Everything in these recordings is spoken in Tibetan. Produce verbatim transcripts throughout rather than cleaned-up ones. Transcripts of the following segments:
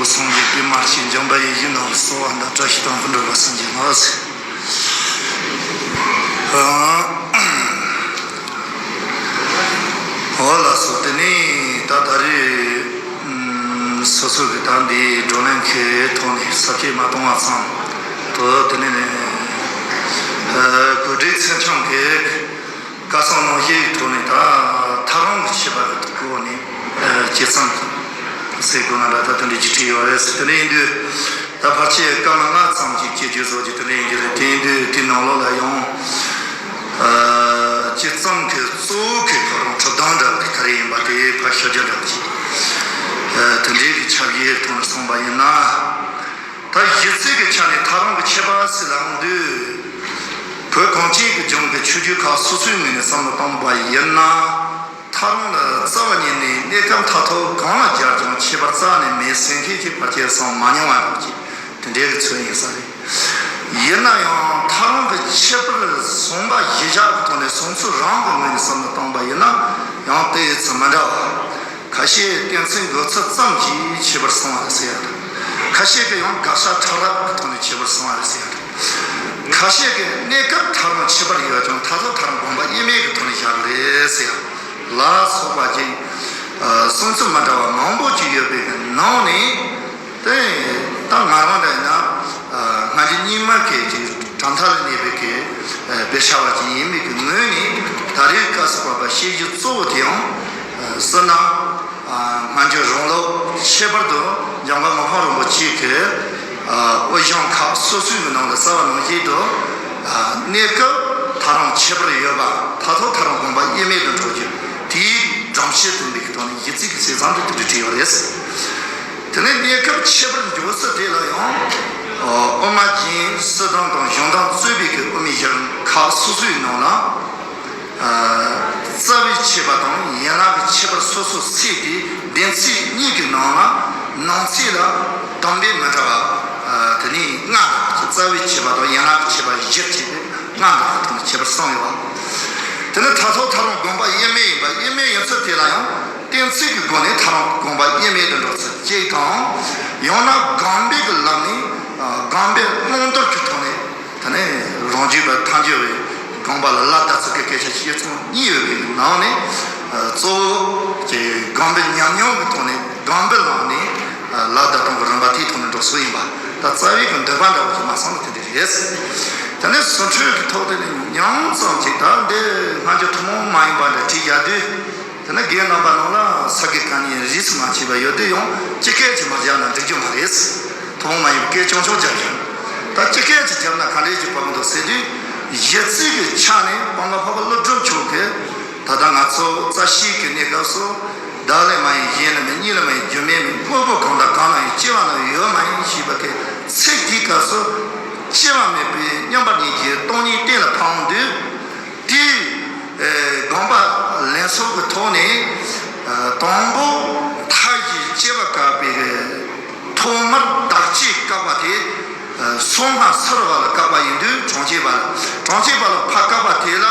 སངས་རྒྱས་པདྨ་ཞེས་འཇམ་དཔལ་ཡེ་ཤེས་ནང་གསོལ་བ་འདེབས། བཀྲ་ཤིས་དང་པོ་འགྲོ་བ་སངས་རྒྱས་ལ། འོ་ལགས་སོ། དེ་ནས་ད་ད་རེས་སོ་སོ་གི་ད་འདིའི་བགྲོ་གླེང་གི་ཐོག་ནས་ས་བཅད་མ་གཏོང་བ་ཙམ་དུ། དེ་ནས་གོ་སྒྲིག་ཚན་ཆུང་གི་བཀའ་གསུང་གནང་བཞེས་ཐོག་ནས། ད་ཐག་རིང་གི་ཁྱད་པར་གྱི་སྐོར་ནས་ཨ་ཅི་ཙམ་ཟེར་དགོས་ན་འདྲ། ད་དེ་འདྲའི་ཅིག་བྲིས་ཡོད་རེད། དེ་འདྲ་ཡིན་དུས་ད་ཕལ་ཆེར་སྐར་མ་ལྔ་ཙམ་ཅིག་སྐྱེལ་རྒྱུ་བཟོ་རྒྱུ་དེ་འདྲ་ཡིན་གྱི་རེད། དེ་ཡིན་དུས་དེའི་ནང་ལོགས་ལ་ཡང་ཨ་ཅི་ཙམ་གྱི་གཙོ་བོ་གི་ཁོ་རང་གྲུབ་སྟངས་འདྲ་བ་ག་རེ་ཡིན་པ་དེ་ཕར་ཤོད་རྒྱུ་འདྲ་བ་ཅིག་ཨ་དེ་འདྲའི་གི་ཁྱབ་བྱེད་ཐོག་ནས་སོང་བ་ཡིན་ན། ད་གཞི་རྩའི་གི་ཆ་ནས་ཐག་རིང་གི་ཁྱད་པར་ཟེར་ལབ་དུས། བོད་གངས་ཅན་གྱི་ལྗོངས་ཀྱི་ཆོས་བརྒྱུད་ཁག་སོ་སོའི་ངོས་ནས་བསམ་བློ་བཏང་བ་ཡིན་ན། ཐག་རིང་ལ་རྩ་བ་ཉིད་ནས་གནས་སྐབས་མཐར་ཐུག་གང་ལ་སྦྱར་ཀྱང་ཁྱད་པར་རྩ་ནས་མེད་ཟེར་མཁན་གྱི་ཕལ་ཆེར་སོང་མ་མྱོང་བ་འདྲ་ཅིག་དེ་འདྲའི་གི་ཚོད་ཡིན་ས་རེད། ཡིན་ན་ཡང་ཐག་རིང་གི་ཁྱད་པར་བཟུང་བ་གཞི་བཞག་གི་ཐོག་ནས་བཟུང་ཚུལ་རང་གི་ངོས་ནས་བསམ་བློ་བཏང་བ་ཡིན་ན་ཡང་དེ་ཡི་ཚུལ་མི་འདྲ་བ། ཁ་ཤས་གཏན་ཚིགས་འགོད་ཚུལ་ཙམ་གྱིས་ཁྱད་པར་སོང་བ་རེད་ཟེར་ཡ་དང་། ཁ་ཤས་ཀྱིས་ཡང་དགག་བྱ་ཕྲ་རགས་ཀྱི་ཐོག་ནས་ཁྱད་པར་སོང་བ་རེད་ཟེར་ཡ་དང་། ཁ་ཤས་ཀྱིས་གནས་སྐབས་ཐག་རིང་ཁྱད་པར་ཡོད་ཀྱང་མཐར་ཐུག་ཐག་རིང་དགོངས་པ་དབྱེར་མེད་ཀྱི་ཐོག་ནས་བཞག་གི་རེད་ཟེར་ཡ་ལ་སོགས་པ་ཅིག་ཨ་གསུང་ཚུལ་མི་འདྲ་བ་མང་པོ་ཅིག་ཡོད་པའི་ནང་ནས། དེ་ད་ང་རང་ལ་ཡིན་ན་ཨ་སྔ་འགྱུར་རྙིང་མ་གི་ཅིག་གྲངས་ཐག་ལ་གནས་པའི་གི་ཨ་དཔེ་ཆ་བ་ཅིག་ཡིན་མིན་གྱི་ངོས་ནས། ད་རེས་སྐབས་སུ་བབས་པ་བཤད་རྒྱུ་གཙོ་བོ་དེའང་ཨ་བསོད་ནམས་ཨ་སྔ་འགྱུར་རང་ལུགས། ཁྱད་པར་དུ་འཇམ་མགོན་མི་ཕམ་རིན་པོ་ཆེ་གི་ཨ་དབུ་གཞུང་ཁག་སོ་སོའི་གི་ནང་ལ་གསལ་བ་ནང་བཞིན་དུ། ཨ་གནས་སྐབས་ཐག་རིང་ཁྱད་པར་ཡོད་པ། མཐར་ཐུག་ཐག་རིང་དགོངས་པ་དབྱེར་མེད་དུ་འགྲོ་རྒྱུ་དེའི་སྒྲོམ་གཞི་བཏིང་བའི་གི་ཐོག་ནས་གཞི་རྩའི་གི་ཟེར་མཚམས་དེ་དེ་འདྲ་བྲིས་ཡོད་རེད། དེ་ནས་གནས་སྐབས་ཁྱད་པར་འཇོག་ས་དེ་ལ་ཡང་། ཨ་དབུ་མ་རྒྱན་སྤྱི་དོན་དང་གཞུང་དོན་གཙོས་པའི་གི་དབུ་མའི་གཞུང་ཁག་སོ་སོའི་ནང་ལ། ཨ་རྩ་བའི་ཁྱད་པར་དང་ཡན་ལག་གི་ཁྱད་པར་སོ་སོ་བསྲེས་ཏེ། སྡེ་ཚན་གཉིས་ཀྱི་ནང་ལ་ནང་གསེས་ལ་དང་པོའི་མི་འདྲ་བ། ཨ་དེ་ནས་ལྔ་འདྲ་བ། རྩ་བའི་ཁྱད་པར་དང་ཡན་ལག་གི་ཁྱད་པར་བཞི་བྱས་ཏེ་ལྔ་འདྲ་བ་དང་ཁྱད་པར་གསུམ་ཡོད་པ། དེ་ནས་མཐར་ཐུག་ཐག་རིང་དགོངས་པ་དབྱེར་མེད་ཡིན་པ། དབྱེར་མེད་ཡིན་ཚུལ་དེ་ལ་ཡང་། གཏན་ཚིགས་ཀྱི་སྒོ་ནས་ཐག་རིང་དགོངས་པ་དབྱེར་མེད་དུ་འགྲོ་ཚུལ་གཅིག་དང་། ཡང་ན་དགོངས་པའི་གི་ལམ་ནས་ཨ་དགོངས་པའི་བླང་དོར་གྱི་ཐོག་ནས། དེ་ནས་རང་རྒྱུད་པ་ཐལ་འགྱུར་བའི་དགོངས་པ་ལ་ལད་ཟླ་ཚུལ་གྱི་སྐད་ཆ་བཤད་ཚུལ་གཉིས་ཡོད་པའི་ནང་ནས། ཨ་གཙོ་བོ་གི་དགོངས་པའི་ཉམས་མྱོང་གི་ཐོག་ནས། དགོངས་པའི་ལམ་ནས་ཨ་ལད་ཟླ་གཏོང་གི་རིམ་པ་དེའི་ཐོག་ནས་འགྲོ་ཚུལ་ཡིན་པ། ད་རྩ་བའི་གི་འདོད་པ་འདྲ་བོ་ཞིག་མ་སོང་ན་དེ་འདྲ་རེད། དེ་ནས་ཟུར་འཕྲོས་ཀྱི་ཐོག་དེ་ནས་ཉུང་ཙམ་ཅིག་ད་འདི་སྔ་འགྱུར་ཐུན་མོང་མ་ཡིན་པ་འདྲ་བྲིས་བཞག་དུས། དེ་ནས་རྒན་རྣམ་པ་རྣམས་ལ་ས་དགེ་བཀའ་རྙིང་རིས་སུ་མ་ཆད་པ་ཡོད་དུས། ཡང་སྤྱི་སྐད་ཅིག་མ་བརྒྱབ་ན་འགྲིག་རྒྱུ་མ་རེད། ཐུན་མོང་མ་ཡིན་པའི་སྐད་ཆུང་ཆུང་བརྒྱབ་ཡོད། ད་སྤྱི་སྐད་ཅིག་བརྒྱབ་ན་ག་འདྲས་ཅིག་བབས་འདུག་ཟེར་དུས། གཞི་རྩའི་གི་ཆ་ནས་དཔལ་མགོན་འཕགས་པ་ཀླུ་སྒྲུབ་མཆོག་གིས། ད་ལྟ་ང་ཚོ་རྩ་ཤེའི་གི་གནས་སྐབས་སུ། བདག་ལས་མ་ཡིན་གཞན་ལས་མིན། གཉིས་ལས་མ་ཡིན་རྒྱུ་མེད་མིན། དངོས་པོ་གང་དག་གང་ལ་ཡང་། སྐྱེ་བ་ནི་ཡོད་མ་ཡིན་ཞེས་པ་གི་ཚིག་དེའི་སྐབས་སུ། སྐྱེ་བ་མེད་པའི་མཉམ་པར་ཉིད་ཀྱི་སྟོང་ཉིད་གཏན་ལ་ཕབ་འོང་དུས། དེའི་ཨེ་དགོངས་པ་ལེན་ཚུལ་གྱི་ཐོག་ནས། ཨ་དང་པོ་མཐའ་བཞིའི་སྐྱེ་བ་བཀག་པའི་ཐོག་མར་བདག་གཅེས་བཀག་པ་དེ། ཨ་སོ་ལྔ་ཚར་བ་ལ་བཀག་པ་ཡིན་དུས། གྲངས་ཅན་པ་ལ། གྲངས་ཅན་པ་ལ་ཕར་བཀག་པ་དེ་ལ།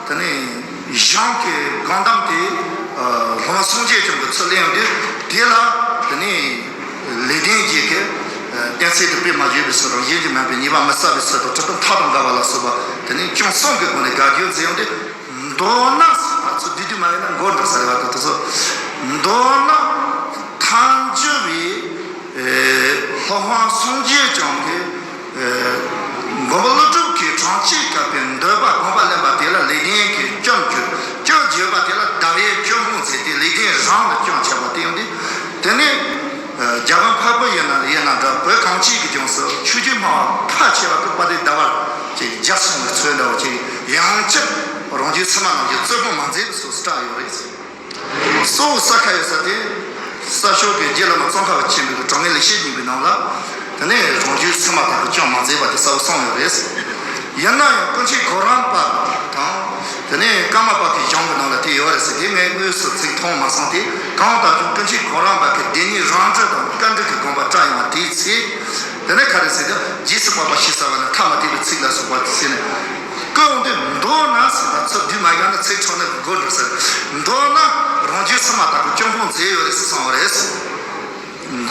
དེ་ནས་གཞུང་གི་དགོངས་དོན་དེ། ཨ་སློབ་མ་སངས་རྒྱས་བྱུང་གི་ཚུལ་ལེན་ཡོང་དུས། དེ་ལ་དེ་ནས་ལེགས་ལྡན་འབྱེད་ཀྱི་གཏན་ཚིགས་དེ་དཔེ་མ་བརྗོད་པའི་ཚུལ་དང་། གཞན་གྱིས་མིན་པའི་ཉེས་པ་མི་བསགས་པའི་ཚུལ་དང་། གྲུབ་པའི་མཐའ་དང་འགལ་བ་ལ་སོགས་པ། དེ་ནས་སྐྱོན་གསུམ་གྱི་སྒོ་ནས་དགག་རྒྱུ་མཛད་ཡོང་དུས། མདོར་ན་ཟེར་བ་ཚོ་བསྡུས་བསྡུས་མ་ཡིན་ན་མགོ་འགྲོ་ས་རེད་བ། ད་དེ་ཚོ་མདོར་ན་ཐལ་འགྱུར་བའི་ཨེ་སློབ་དཔོན་སངས་རྒྱས་བྱུང་གི་ཨེ་མགོན་པོ་ཀླུ་སྒྲུབ་ཀྱིས་གྲངས་ཅན་བཀག་པའི་འདོད་པ་དགོངས་པ་ལེན་པ་དེ་ལ་ལེགས་ལྡན་གྱི་སྐྱོན་བརྗོད། སྐྱོན་བརྗོད་པ་དེ་ལ་ཟླ་བའི་སྐྱོན་སྤོང་མཛད་དེ། ལེགས་ལྡན་རང་ལ་སྐྱོན་ཆེ་བ་དེ་ཡོང་དུས། དེ་ནས་ཨ་རྒྱལ་དབང་འཕགས་པ་ཡིན་ན་ཡིན་ན་འདྲ། བོད་གངས་ཅན་གྱི་ལྗོངས་སུ་ཆོས་བརྒྱུད་སྨྲ་བ་ཕལ་ཆེ་བ་གི་དཔལ་ལྡན་ཟླ་བར་ཅིག་རྒྱལ་སོང་བའི་ཚུལ་འདྲ་བོ་ཅིག་ཡང་བསྐྱར་རང་རྒྱུད་ཕྱི་མ་རྣམས་ཀྱིས་རྩོད་སྤོང་མ་མཛད་པའི་སོ་སོ་སྐྲག་ཡོད་རེད། གཙོ་བོ་ས་ཁ་ཡོད་ས་དེ། ས་ཕྱོགས་ཀྱི་རྗེ་བླ་མ་ཙོང་ཁ་པ་ཆེན་པོའི་གི་དྲང་ངེས་ལེགས་བཤད་སྙིང་པོའི་ནང་ལ། དེ་ནས་རང་རྒྱུད་ཕྱི་མ་དག་གི་སྐྱོན་མ་མཛད་པ་དེ་གསལ་པོ་གསུངས་ཡོད་རེད། ཡིན་ན་ཡང་ཀུན་མཁྱེན་གོ་རམས་པ་དང་། དེ་ནས་ཀརྨ་པ་གི་གཞུང་གི་ནང་ལ་དེ་ཡོད་རེད་ཟེར། དེ་ངས་དངོས་སུ་ཚིག་མཐོང་མ་སོང་སྟེ། གང་ལྟར་ཀྱང་ཀུན་མཁྱེན་གོ་རམས་པ་གི་བདེན་གཉིས་རང་འགྲེལ་དང་སྐར་འགྲེལ་གྱི་དགོངས་པ་བཀྲལ་ཡོང་བ་དེའི་ཚེ། དེ་ནས་ག་རེ་ཟེར་ཏེ། རྗེས་སུ་དཔག་པ་ཞེས་བྱ་བ་ནི། ཐ་མི་དད་པའི་ཚིག་ལ་སོགས་པ་ཟེར་ནས། ཀུན་ཏུ་མདོར་ན་ཟེར་ན་ཚུར་བསྡུས་མ་བཞག་ན་ཚིག་འཕྲོ་ནི་མགོ་འགྲོ་ཟེར། མདོར་ན་རང་རྒྱུད་ཕྱི་མ་དག་གི་སྐྱོན་སྤོང་མཛད་ཡོད་རེད་ཟེར་གསུངས་པ་རེད།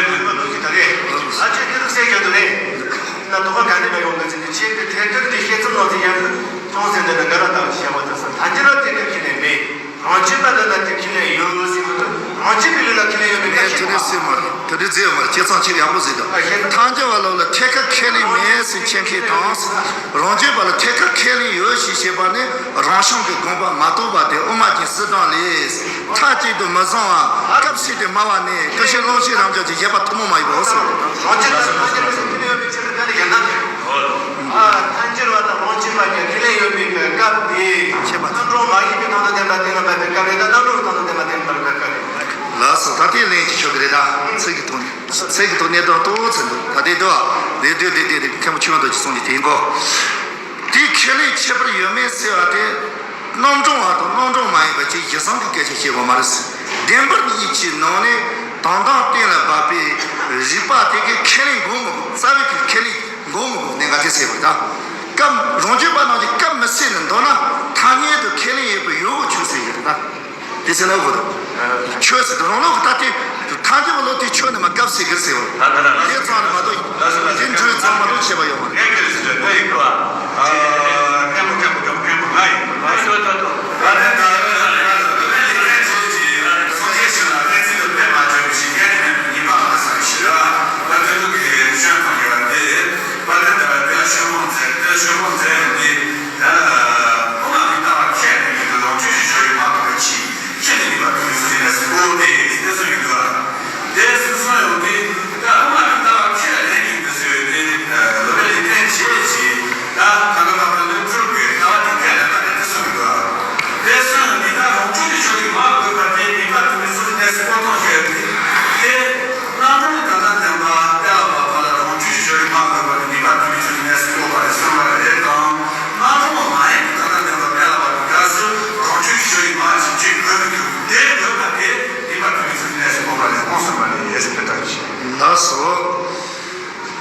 རེད། དགོས་པ་ལོ་ཞིག་ད་རེད། ཨ་ཅེ་དེ་རུ་གསལ་རྒྱག་དུ་རེད། ན་དོ་ག་ག་ནས་མ་ཡོང་གི་ཚེ་འདི་ཆེད་དུ་ཐད་ཀར་གྱི་བཤད་ཚུལ་ནང་དུ་ཡང་ཅུང་ཟད་འདི་ན་འགལ་ལ་བཏང་བྱས་པ་དང་ས་ཐམས་ཅད་ལ་ཐད་ཀར་ཁས་ལེན་མེད། རང་རྒྱུད་པ་འདི་ལ་དེ་ཁས་ལེན་ཡོད་ཟེར་གི་འདུག་རང་རྒྱུད་པའི་ལུགས་ལ་ཁས་ལེན་ཡོད་མེད་ངས་དེ་འདྲ་ཟེར་མ་རེད། དེ་འདྲ་ཟེར་མ་རེད། ཁྱེད་ཚང་ཁྱེད་ཡག་པོ་ཟེར་འདུག་ཨ་ཤེས། ཐམས་ཅད་པ་ལོ་ལ་ཐད་ཀར་ཁས་ལེན་མེད་ཟེར་མཁན་དང་། རང་རྒྱུད་པ་ལ་ཐད་ཀར་ཁས་ལེན་ཡོད་ཞེས་བཤད་པ་ནི་རང་བྱུང་གི་དགོངས་པ་མ་རྟོགས་པ་སྟེ། དབུ་མ་རྒྱན་གཟིགས་སྟངས་ལས། མཐའ་གཅིག་ཏུ་མི་བཟུང་བ། སྐབས་ཤིག་ཏུ་སྨྲ་བ་ནི་ཀུན་ཤེས་ཀློང་ཆེན་རབ་འབྱམས་ཀྱི་བཞེད་པ་ཐུན་མོང་མ་ཡིན་པའོ་གསུངས། རང་རྒྱུད་ལ་རང་རྒྱུད་ལ་ཁས་ལེན་ཡོད་པའི་ཕྱིར་དེ་ལ་ཡང་ན། ཨ་ཐལ་འགྱུར་བ་དང་རང་རྒྱུད་པ་གཉིས་ཁས་ལེན་ཡོད་པའི་སྐབས་དེ། ཤེས་པ། རྣམ་གྲངས་མ་ཡིན་པའི་སྟེང་དུ་བསྟན་པ་དེ་ལ་མ་ཟད་སྐབས་རེད་ད། རྣམ་གྲངས་ཀྱི་སྟེང་དུ་བསྟན་པ་དེ་ལ་མ་ཟད་སྐབས་རེད། ལགས་སོ། ད་ལྟའི་ལན་གྱི་ཆོག་གི་རེད་ད། ཚིག་གི་ཐོག་ནས་ཚིག་གི་ཐོག་ནས་དང་ཏོག་ཙམ་འདུག་ད་ལྟའི་འདུག་བ། ལས་དུས་དེ་དེ་དེ་མཁན་པོ་ཆོས་དབང་རྡོ་རྗེ་གསུངས་ཀྱི་དེ་གོ། དེའི་ཁས་ལེན་ཁྱད་པར་ཡོད་མེད་ཟེར་བ་དེ། རྣམ་གྲངས་པ་དང་རྣམ་གྲངས་མ་ཡིན་པ་བཅས་བཞི་ཚང་གི་སྐད་ཆ་བཤད་པ་མ་རེད། བདེན་པར་གཉིས་ཀྱི་ནང་ནས་དོན་དམ་གཏན་ལ་དབབ་པའི་ རིགས་པ་དེ་གིས་ཁས་ལེན་དགོས་མི་དགོས། རྩ་བའི་གི་ཁས་ལེན་དགོས་མི་དགོས་གནད་འགག་དེ་ཟེར་བ་དང་། སྐབས་རང་རྒྱུད་པ་རྣམས་ཀྱིས་སྐབས་མི་སྲིད་ནས་མདོར་ན་ཐ་སྙད་དུ་ཁས་ལེན་ཡོད་པའི་ཡོད་དགོས་ཆོག་ཟེར་གྱི་རེད་ད། དེ་ཟེར་ན་འོ་དང་། ཆོས་ཟེར་དུས་རང་ལུགས་ཀྱི་ད་དེ་ཐ་སྙད་པ་ལོ་དེ་ཆོས་ནི་མ་སྐབས་སྲིད་གི་རེད་ཟེར་བ། ད་ད་ད་དེ་ཙམ་རེད་མ་གཏོགས་དེ་འགྲོས་ཙམ་མ་གཏོགས་ཆད་པ་ཡོད་མ་རེད། ངས་ཁྱོད་ལ་ཟེར་ཡོད་གི་བ། ཨ། མཁན་པོ་མཁན་པོ་མཁན་པོ་མཁན་པོ་ང་ཡིན། ཨ། ད་ད་ད། ད་ལྟ་ད་ལྟ་ད་ལྟ་ད་ལྟ་ལས་འགན་ཆེ་ཆེ་ཡ་སངས་རྒྱས་ཆེ་ལ་གཏན་ཚིགས་ལ་ཕན་མ་བྱུང་བའི་ཞིག་ཡ་ནི་མེད་པའི་ཉེས་པ་མ་བསགས་ཤིག་ཨ། ད་དོན་དུ་གི་ཤོན་ཁང་ཡོད་དེ། ད་ལྟ་ད་ལྟ་ཤོན་མོང་མཛད་དེ་ཤོན་མོང་མཛད་ཡོང་དུས། ད་ལྟ་དབུ་མ་མི་རྟག་པ་ཁས་ལེན་གྱི་འདུག་རང་ཆོས་ཀྱི་ཆོས་ཡིན་མ་གཏོགས་པའི་ཕྱིར། ཁྱེད་ནི་ནུས་པ་ཐོན་མི་ཚུལ་ཅི་ནས་སུ་གོ་དེ་དེ་སུ་ཡིན་འདུག་དེ་སུ་སོང་ཡོང་དུས་ད་དབུ་མ་མི་རྟག་པ་ཁས་ལེན་གྱི་འདུག་ཟེར་ཡོད་དེ། ལོ་པའི་ལེགས་ལྡན་བྱེད་ཅིག་ད་ད་ག་ལ་ལ་ལོས་འཁྲུལ་དགོས་ལྟ་བ་དེ་ཁས་ལེན་པ་དེ་དེ་སུ་ཡིན་འདུག་དེ་སུ་ཡོང་དུས་ད་རང་ཆོས་ཀྱི་ཆོས་ཡིན་མ་དགོས་པ་དེ་ནུས་པ་ཐོན་མི་ཚུལ་ཅི་ནས་སུ་གོ་མཐོང་ཞེས་ཡོད་དེ། དེ་རྣམ་གྲངས་ཀྱི་ད་ལྟ་བདེན་པ་གཏན་ལ་ཕབ་པ་ལ་རང་ཆོས་ཀྱི་ཆོས་ཡིན་མ་དགོས་པ་དེ་ནུས་པ་ཐོན་མི་ཚུལ་ཅི་ནས་སུ་གོ་བ་རེད་གསུངས་པ་རེད་དང་། རྣམ་གྲངས་མ་ཡིན་པའི་ད་ལྟ་བདེན་པ་གཏན་ལ་ཕབ་པའི་སྐབས་སུ་རང་ཆོས་ཀྱི་ཆོས་ཡིན་མ་ཞིག་ཅིག་དགོས་མི་འདུག་དེ་དགོས་པ་དེ་ནུས་པ་ཐོན་མི་ཚུལ་ཅི་ནས་སུ་གོ་བ་རེད་གསུངས་པ་རེད། ཡེ་ཤེས་དཔེ་དྲག་ཆེ། ལགས་སོ།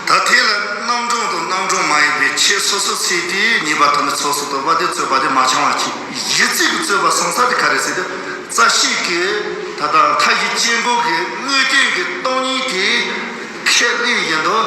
ད་དེ་ལ་རྣམ་གྲངས་དང་རྣམ་གྲངས་མ་ཡིན་པའི་ཆོས་སོ་སོ་སྲིད་དེ་ཉེས་པ་དང་ནི་ཚོགས་སུ་གཏོགས་པ་དེ་རྩོད་པ་དེ་མ་འཆང་བ་གཅིག་གཞི་རྩའི་གི་རྩོད་པ་སོང་ས་དེ་ག་རེ་ཟེར་ཏེ། རྩ་ཤེས་ཀྱི་ད་ལྟ་མཐའ་བཞི་དཔྱད་འགོག་གི་དངོས་བསྟན་གྱི་སྟོང་ཉིད་དེ་ཁས་ལེན་བཞིན་དུ་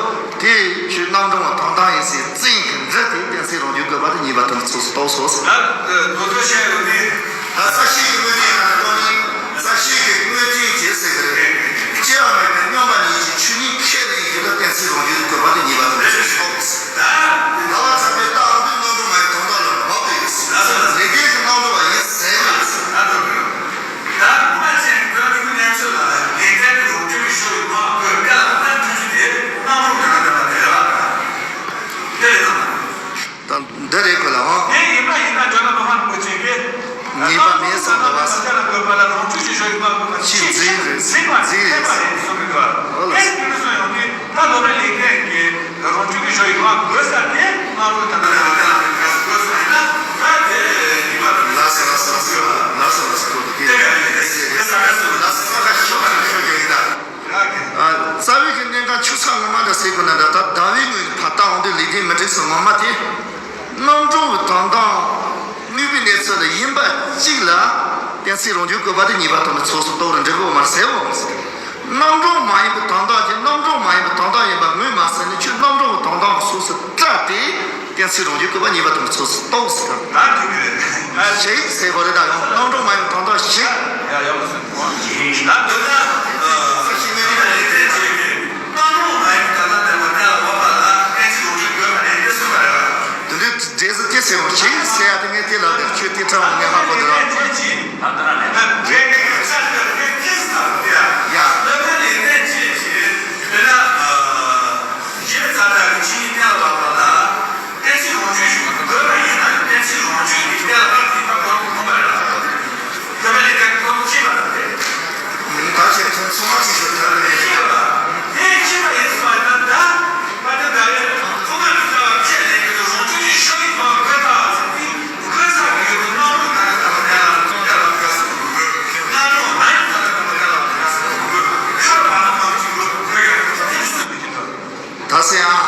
དེ་ཆོས་རྣམ་གྲངས་པ་དོན་དམ་ཡིན་ཟེར་བཙན་གྱིས་འཛིན་དེ་གཏན་ཚིགས་རང་རྒྱུད་བཀོད་པ་དེ་ཉེས་པ་དང་ནི་ཚོགས་སུ་གཏོགས་སོ་ཟེར། ད་དོ་དོ་བཤད་ཡོད་དེ། ད་རྩ་ཤེས་ཀྱི་དངོས་བསྟན་ཡང་ན་སྟོང་ཉིད། རྩ་ཤེས་ཀྱི་དངོས་བསྟན་བྱེད་ཟེར་གྱི་རེད། སྐྱེ་བ་མེད་པའི་མངོན་པ་ཉིད་ཀྱི་ཆོས་ཉིད་ཁས་ལེན་གྱི་ལ་གཏན་ཚིགས་རང་རྒྱུད་དུ་བཀོད་པ་དེ་ཉེས་པ་དང་ཚོགས་སུ་གཏོགས། ད་ལྟ་བ་ཚང་མས་ལྟ་འོང་དུས་རྣམ་གྲངས་མ་ཡིན་དོན་དམ་ལ་འབབ་པའི་ལས་དོན་གྱི་རྣམ་གྲངས་པ་ཡིན་ཟེར་ན། ད་དུང་མ་བྱས་ནས་བོད་ཀྱི་གནས་ཚུལ་ལ་ལས་དོན་གྱི་རང་རྒྱུད་ཀྱི་ཤོག་ཡིན་མ་དགོས་སྐད་ལ་མ་ཐུག་རྒྱུ་དེ་རྣམ་གྲངས་ག་ན་འདྲ་བ་དེ་རེད་བ། དེ་རེད་དམ། ད་འདི་རེད་གོ་ལ་ཨང་། དེ་ཡིན་པ་ཡིན་ན་ཇོ་ནང་མི་དབང་རིན་པོ་ཆེ་གིས། ཉེས་པ་མེད་བསམ་འདུག་བ། ལ་དགོས་པ་ལ་རང་རྒྱུད་ཀྱི་ཤོག་ཡིན་མ་དགོས་པ་ཆེས་འཛིན་རེད། འཛིན་པ་འཛིན་རེད། འཛིན་པ་རེད་གསུང་གི་འདུག་བ། ཨོ་ལ། དེ་དུས་སུ་ཡོང་དུས་ད་ལོ་པའི་ལེགས་ལྡན་གྱིས་རང་རྒྱུད་ཀྱི་ཤོག་ཡིན་མ་དགོས་ས་དེ་ང་རང་ད་ལྟ་ལ་ལ་ལ་དགོས་ས་ཡིན་ན་ད་དེ་ཉེས་པ་དང་ལ་ས་ལ་ས་ལ་ས་ལ་ས་ལ་ས་ལ་ས་ལ་ས་ལ་ས་ལ་ས་ལ་ས་ལ་ས་ལ་ས་ལ་ཤོག་ཡིན་ཤོག་ཡིན་ད། རྩ་བའི་གི་གནད་འགག་ཆུ་ཚགས་ངོ་མ་འདྲ་ཟེར་དགོས་ན་འདྲ། ད་ཟླ་བའི་ངོས་ནས་ཕར་བལྟ་འོང་དུས་ལེགས་ལྡན་མུ་སྟེགས་སུ་ངོ་མ་དེ། རྣམ་གྲངས་ཀྱི་དོན་དམ་དངོས་པོའི་གནས་ཚུལ་ལ་ཡིན་པ་གཅིག་ལ་གཏན་ཚིགས་རང་རྒྱུད་བཀོད་པ་དེ་ཉེས་པ་དང་ནི་ཚོགས་སུ་གཏོགས་རུ་འགྲིག་གི་ཡོད་མ་རེད་ཟེར་བ་མ་ཟད། རྣམ་གྲངས་མ་ཡིན་པའི་དོན་དམ་གྱི་རྣམ་གྲངས་མ་ཡིན་པའི་དོན་དམ་ཡིན་པ་ངོས་མ་ཟིན་ནས་ཁྱོད་རྣམ་གྲངས་ཀྱི་དོན་དམ་གྱི་ཕྱོགས་སུ་བཀྲལ་ཏེ། གཏན་ཚིགས་རང་རྒྱུད་བཀོད་པ་ཉེས་པ་དང་ཚོགས་སུ་གཏོགས་ཟེར། ད་འགྲིག་གི་རེད། ཞིག་ཟེར་བ་རེད། ད་ཡང་རྣམ་གྲངས་མ་ཡིན་དོན་དམ་ཞིག་ཡ་ཡ་མ་ཟེར། ད་འདོད་ན། ས་ཞིག་མེད་ན་ལས་དོན་བྱེད་ཀྱི། རྣམ་གྲངས་མ་ཡིན་དོན་དམ་བདེན་པ་གཏན་ལ་ཕབ་པ་ལ་གཏན་ཚིགས་རང་རྒྱུད་དགོས་པ་རེད་དེ་གསུངས་པ་རེད་བ། འདི་འདྲའི་འགྲེལ་བཤད་དེ་ཟེར་རོ་ཞིག་ཟེར་ཡ་དེ་ངས་དེ་ལབ་དེ་ཁྱོད་དེ་ཁྲ་བ་ངས་ཧ་གོ་འདུག་ར། ད་ལྟ་ན་ལས་དོན་བྱེད་ཀྱི་ཡོད་ས་རེད། དེ་ཟེར་ན་ཡ། རྣམ་གྲངས་ལས་དོན་བྱེད་ཀྱི་དཔེར་ན། གཞི་རྩ་དག་གི་ཆོས་ཉིད་གཏན་ལ་ཕབ་པ་ལ། གཏན་ཚིགས་རང་རྒྱུད་ཞིག་དགོས་པ་ཡིན་ན་གཏན་ཚིགས་རང་རྒྱུད་ཀྱི་གཏན་ལ་ཕབ་པའི་བར་དུ་མཐོང་བ་རེད་ལ། དགོས་པ་ལས་ཀ་མཐོང་ཤེས་པ་དང་། ད་ཆེ་མཐོང་ཚང་མ་ཅིག་ཞུ་ཐབས་མེད་ཤེས་པ། དེ་ཤེས་པ་ཡིན་ཙང་ད་ད་ད་ད་ད་རེད། ཁོ་མ་མི་ལྟ་བ་ཁས་ལེན་གྱི་རང་རྒྱུད་ཀྱི་ཤོག་ཡིན་མ་དགོས་ད་ཟེར་དུས་དགོས་ས་གི་ཡོད་པའི་རྣམ་གྲངས་ག་རེ་ད་ག་རེ་ལ་ཚོགས་བརྒྱ་ལ་དགོས་ས་དགོས་དགོས། རྣམ་གྲངས་མ་ཡིན་ད་ག་རེ་ད་ག་རེ་ལ་དགོས་ས་དགོས་དགོས། ཤོག་མ་ན་མ་གཅིག་དགོས་དགོས་ཡོད་དེ་ཚོ་མི་འདུག་ད་ཟེར་ཨ།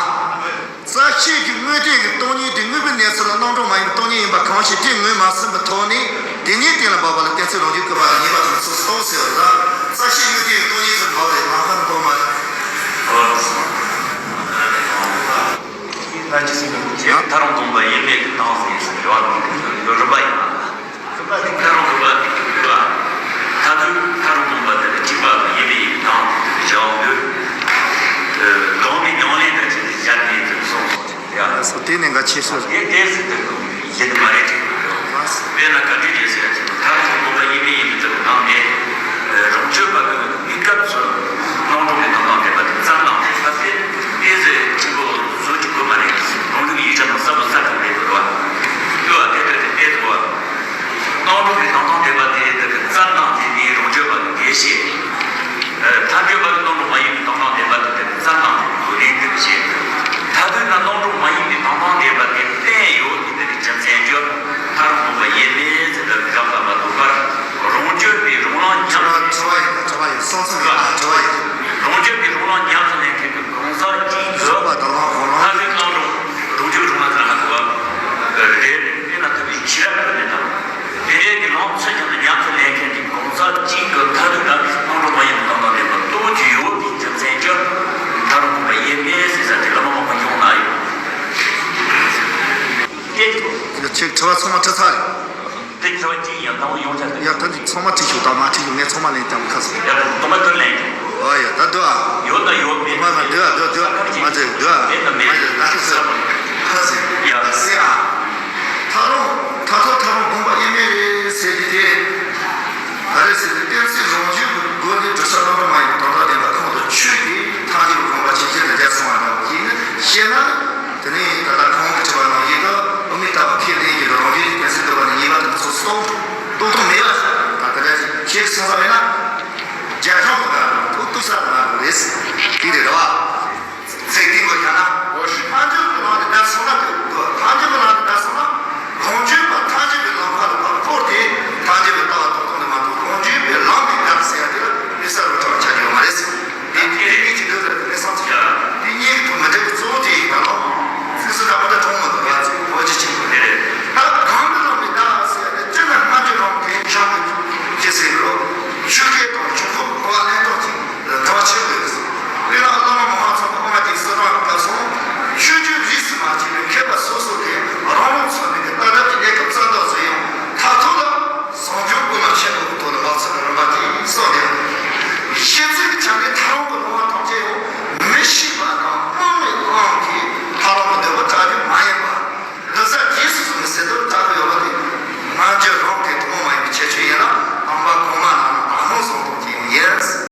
རྩ་ཤེས་ཀྱི་དངོས་བསྟན་གྱི་སྟོང་ཉིད་དེ་དངོས་པོའི་གནས་ཚུལ་ལ་རྣམ་གྲངས་མ་ཡིན་པའི་སྟོང་ཉིད་ཡིན་པ་གང་ཞིག་དེ་ངོས་མ་ཟིན་པའི་ཐོག་ནས་དེ་ཉིད་གཏན་ལ་འབབ་པ་ལ་གཏན་ཚིགས་རང་རྒྱུད་བཀོད་པ་དང་ཉེས་པ་དང་ཚོགས་སུ་གཏོགས་ཟེར་བ་ལ། རྩ་ཤེས་དངོས་བསྟན་གྱི་སྟོང་ཉིད་ཚུར་འབབ་རེད། ལམ་ཁ་ནི་འདོགས་མ་རེད། ལྷ་ཅི་སྲིད་པའི་ཐལ་རང་སྟོང་པ་ཡིན་མིན་གྱི་སྟངས་ཟིན་ཟིན་རེ་བ་དང་རིམ་པ་ཡིན་པ། ཁ་རོག་གི་བ་དེ་གི་བ། ད་དུང་ཁ་རོག་གི་བ་དེ་ལ་གཅིག་པ་དང་ཡིན་པའི་ཡིན་སྟངས་དེ་གི་བྱ་བ་འདོད། གང་གི་མྱོང་ལས་དང་བཅས་ཏེ་སྦྱར་ནས་དེ་གསུངས་སོང་ཡ། སོ་དེ་ནས་འགའ་ཆེ་ཤོས། དེ་ལྟས་ཟིན་དེ་གི་ཡིན་མ་རེད་དྲན་གི་ཡོད། དཔེར་ན་བཀའ་དྲིན་རྗེས་སུ་ཡ་ཆེ་ཁ་རོག་གི་བ་ཡིན་པའི་ཡིན་པའི་དེ་གི་སྟངས་དེ། རང་ཆོས་པ་གི་གནས་སྐབས་སུ་རྣམ་གྲངས་ཀྱི་དོན་དམ་བདེན་པ་དེ་ཙམ་དང་ལྡན་པ་དེ་ཏོག་ཙམ་ཕྲན་བུ་བཟོ་རྒྱུ་དགོས་པ་རེད། རང་ལུགས་ཡིག་ཆ་ནང་གསལ་པོ་གསལ་ཐུབ་རེད་འདུག་བ། འདུག་བ་དེ་ལྟར་དེ་ལྟས་འདུག་བ། རྣམ་གྲངས་ཀྱི་དོན་དམ་བདེན་པ་དེ་དེ་གི་ཙམ་དང་ལྡན་ནི་རང་རྒྱུད་པ་གི་འགྲེལ་བཤད། ཐལ་འགྱུར་བ་གི་རྣམ་གྲངས་མ་ཡིན་པའི་དོན་དམ་བདེན་པ་དེ་དེ་གི་ཙམ་དང་ལྡན་ནི་ལུགས་ལྡན་དེ་གི་བཤད། ད་དུང་ན་རྣམ་གྲངས་མ་ཡིན་པའི་དོན་དམ་བདེན་པ་དེ་བསྟན་ཡོད་དེ་དེ་གི་རྒྱུ་མཚན་རྒྱུ་ཐལ་རང་སྟོང་པ་ཡིན་མིན་ཚེ་ད་གི་རབ་ལ་མ་ཐུག་པར་རང་རྒྱུད་པའི་རང་ལམ་ཉམས། དྲི་བ་ཡིན་ན་དྲི་བ་ཡིན། གསང་གསུམ་ཡིན་ན་དྲི་བ་ཡིན། ཚང་མ་ཁྲིད་ཚར་རེད། དེ་ཁྱོད་ཅི་ཡིན་ཡང་ལྟ་བུ་ཡོང་ཆ་དེ། ཡ་ད་འདི་ཚང་མ་ཁྲིད་ཤོག་ད་མ་ཁྲིད་ཤོག་ངས་ཚང་མ་ལེན་ཀྱང་ཁ་སང་། ཡ་དུ་མ་དུ་ལེན་ཀྱང་། ཨོ་ཡ་ད་སྡོད་ཨ། ཡོད་ན་ཡོད་མེད་མ་མ་སྡོད་ཨ་སྡོད་སྡོད་མ་འཛེགས་སྡོད་ཨ། མེད་ན་མེད་མ་འཛེགས་ད་ཁ་སང་ཁ་སང་ཡ་སེ་ཨ། ད་རུང་ད་ཐོག་ད་རུང་དགོངས་པ་དབྱེར་མེད་རེད་ཟེར་གྱི་དེ། ད་རེས་ཟེར་དུས་གཏན་ཚིགས་རང་བཞིན་གྱི་སྒོ་ནས་སྒྲུབ་བྱ་རྣམ་པར་མ་ཡིན་པའི་དོན་དམ་བདེན་པ་ཁོང་དུ་ཆུད་དེ་ཐལ་འགྱུར་བའི་དགོངས་པ་ཇེ་ཆེར་དུ་རྒྱ་སོང་བ་འདྲ་བོ་ཞིག་ནི་ཤེས་ན། དེ་ནས་ད་ལྟ་གོང་གི་དྲི་བ་ནང་བཞིན་དུ་དབུ་མའི་ལྟ་བ་ཁས་ལེན་གྱི་རང་བཞིན་གྱི་གཏན་ཚིགས་སྒྲུབ་པ་ནི་ཉེས་པ་དེ་ཚོ་སྟོང་སྟོང་ཐུབ་མེད་པ་ཞིག་ད་ལྟ་ཞིག་ཤེས་སོང་ས་མེད་ན། རྒྱ་གཞུང་གི་ནང་དུ་གཏུག་ས་དང་རེད། དེ་རེད་བ། ཚིག་དེ་གོ་ཡང་ན། ཐལ་འགྱུར་གྱི་ནང་དུ་བསྡད་སོང་ན་དེ་ཐལ་འགྱུར་གྱི་ནང་དུ་བསྡད་སོང་ན། ལོངས་སྤྱོད་པ་ཐལ་འགྱུར་གྱི་ལམ་ཁ་ལ་ཕར་བསྐོར་ཏེ་ཐལ་འགྱུར་གྱི་ལྟ་བ་དང་སྟོང་ནས་མ་གཏོགས་ལོངས་སྤྱོད་པའི་ལམ་གྱི་བདག་ཟེར་ཡ་དེ་ལ་དམིགས་བསལ་རུ་གྲགས་ཆགས་ཡོད་མ་རེད། དེ་དེ་རིགས་ཀྱི་འདོད་པའི་དེ་བསམ་ཚུལ་ཡ། དེ་གཉིས་ཀྱི་ཐོག་མི་འགྲིག་པའི་གཙོ་བོ་དེ་ཡིན་པ་ལ། ཚིག་སུ་ར་མ་ད་གྲོང་མི་འདུག་ལ་ཚིག་གོ་ཅི་ཆེ་གི་རེད། ད་གང་གི་ལམ་གྱི་བདག་ཟེར་ཡ་དེ་སྤྱིར་ན་སྔ་འགྱུར་རང་གི་བྱང་གི་ཅི་ཟེར་རོ། ཆོས་སྐད་དང་ཆོས་ཚོགས་གོ་བ་ལེན་སྟངས་ཀྱི་གྲགས་ཆེ་དགོས། དཔེར་ན་བླ་མ་མོ་ཧ་ཚང་གི་དབུ་མ་དེ་སྲིད་དང་སྐབས་སུ་ཆོས་བརྒྱུད་རིས་སུ་མ་ཆད་པའི་མཁས་པ་སོ་སོ་དེ་རང་རང་ཚོ་ནས་ཀྱི་ལྟ་གྲུབ་ཀྱི་གནས་སྐབས་རྩ་འདོགས་སུ་ཡང་མཐར་ཐུག་ལ་བཟང་སྤྱོད་དབུ་མ་ཆེན་པོ་གི་ཐོག་ལ་མ་ཚུད་པའི་རིམ་པ་དེ་གསུངས་ཏེ། བཤད་ཚུལ་གྱི་ཆ་ནས་ཐལ་